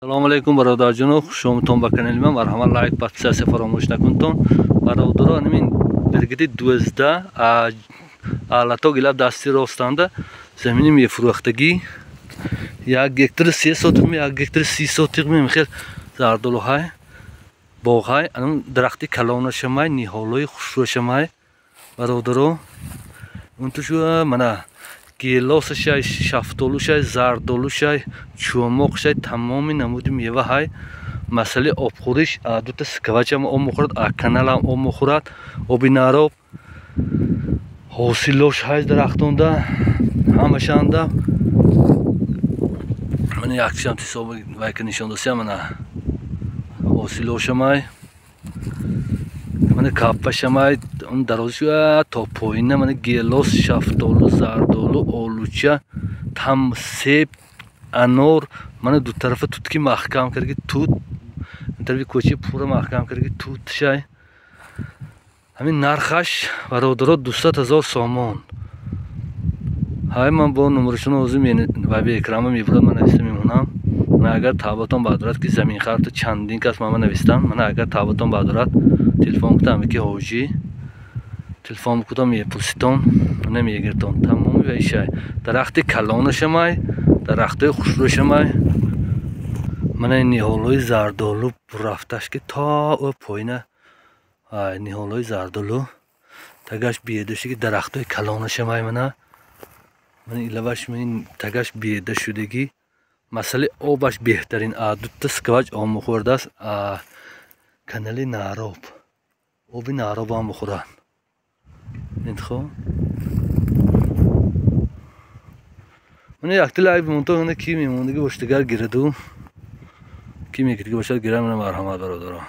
Салом алейкум бародарҷоно, хушомадтон ба канали ман. Марҳамат, лайк, подписаться фаромӯш накунтон. Бародаро, ҳамин биргиди 12 алато гилаб дасти ростанда замини мефурӯхтагӣ 1 гектар 3 сотих, 1 гектар 30 сотих мехел зардолуҳай боғҳай, анун дарахти калонашамай, ниҳолҳои хушрӯшамай. Бародаро, унтушу мана гелосашай, шафтолушай, зардолушай, чӯмоқшай, тамоми намуди меваҳай. Масъалаи обхӯриш, дута скавачам об мехӯрад, каналам об мехӯрад, оби нароб. Ҳосилош ҳай дарахтонда, ҳамашанда. Мана якчанд ҳисоби вайка нишон досия, мана ҳосилошамай. Мана каппашамай, он дарозиша то поина, мана гелос, шафтолу, зардолу, олуча, там себ, анор, мана ду тарафа тутки маҳкам кардаги тут, тарафи кӯчаи пурра маҳкам кардаги тутшай. Ҳамин нархаш бародаро 200 000 сомон. Ҳай, ман бо номерашонро ҳозир вай ба экрама мебурад, ман нависта мемонам. Ман агар тавбатон бардорад ки заминхарто чандин кас ман навистам, ман агар тавбатон бардорад телефон кутам ки ҳоҷӣ телефон кутам, мепурситон, намегиртон. Тамоми вайшай дарахти калонашамай, дарахтои хушрӯшамай. Мана ниҳолҳои зардолу рафташ ки то ӯ поина, ниҳолҳои зардолу тагаш беда шудаги дарахтои калонашамай. Мана мана илаваш тагаш беда шудагӣ. Масъалаи обаш беҳтарин, дута скавач об мехӯрдааст, канали Нароб, оби Наробам бихӯрад. Интихоб мана якта лайк бимонто, ки мемондагӣ бош, дигар гираду ки мегирдагӣ бошад, гира. Мана марҳамат, бародаро.